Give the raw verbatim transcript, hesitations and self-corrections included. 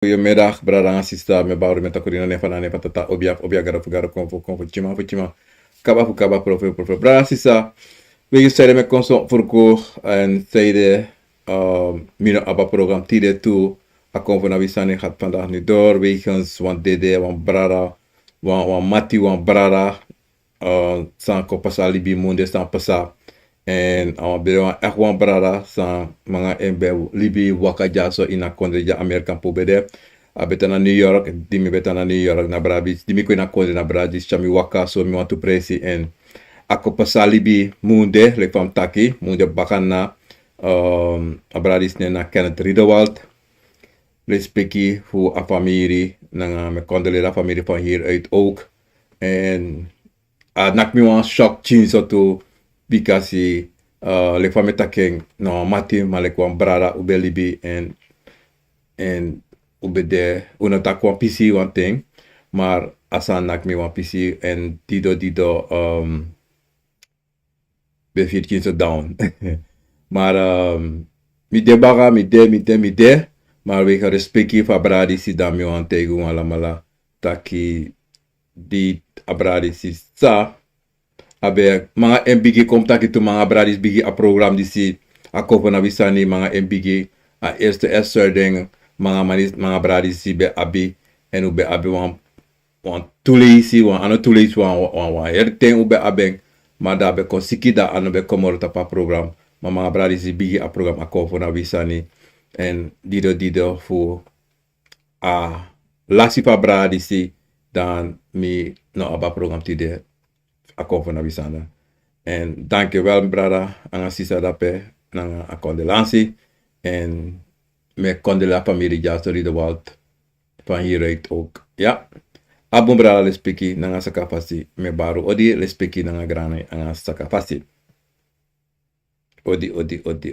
Goedemiddag, brada nanga sisa. Mi e bari unu, mi e taki unu ini a nen fu a Nana, fu a Tata, obiya fu obiya, gado fu gado, konfo fu konfo, tyiman fu tyiman, kaba fu kaba, profo fu profo. Brada nanga sisa, we yu seri mi kon so furku, èn seri, um, mi no abi a program tide tu. A Konfo na wi sani gaat vandaag niet door wegens wan dede, wan brada, wan, wan mati, wan brada, uh, san kon pasa libi munde san pasa. Èn a wan ben de wan echt wan brada san mi nanga en ben libi waka dyaso ini a kondre di Amerika fu ben de. A ben tan na New York, di mi ben tan na New York na brada disi, di mi kon ini a kondre na brada disi tyari mi waka so mi wantu presi. Èn a kon pasa libi munde, leki fa mi taki, munde bakana, um, a brada disi nen na Kenneth Riedewald. Respeki fu a famiri, nanga mi e condoleer a famiri van hieruit ook. Èn a naki mi wan shock tyinso tu, bikasi, uh, leki fa mi e taki en, no mati, ma leki wan brada un ben libi, èn, èn un ben de, un no taki wan pisi wan ten, maar a sani naki mi wan pisi, èn dido dido, um, ben firi tyinso down. Maar, um, mi de baka, mi de, mi de, mi de. Maar wegens respeki fu a brada disi, dan mi wani taigi un alamala taki di a brada disi sa, a ben, mi nanga en bigin kon taki tu, mi nanga a brada disi bigin a program disi, a Konfo na wi sani, mi nanga en bigin a eerste S R den, mi nanga manis, mi nanga a brada disi ben abi, èn un ben abi wan, wan tu leisi, wan, a no tu leisi, wan, wan, wan heri ten un ben abi en, ma dan a ben kon siki, dan a no ben kon moro tapu a program. Ma mi nanga a brada disi bigin a program a Konfo na wi sani. Èn dido dido fu a lasi fu a brada disi, dan mi no abi a program tide, a Konfo na wi sani. Èn danki wel, brada nanga sisa, dape nanga a kondoleansi. Èn mi e condoleer a famiri dyaso Riedewald van hieruit ook. Ya. A bun, brada, respeki nanga sakafasi. Mi e bari un odi, respeki nanga grani nanga sakafasi. Odi, odi, odi,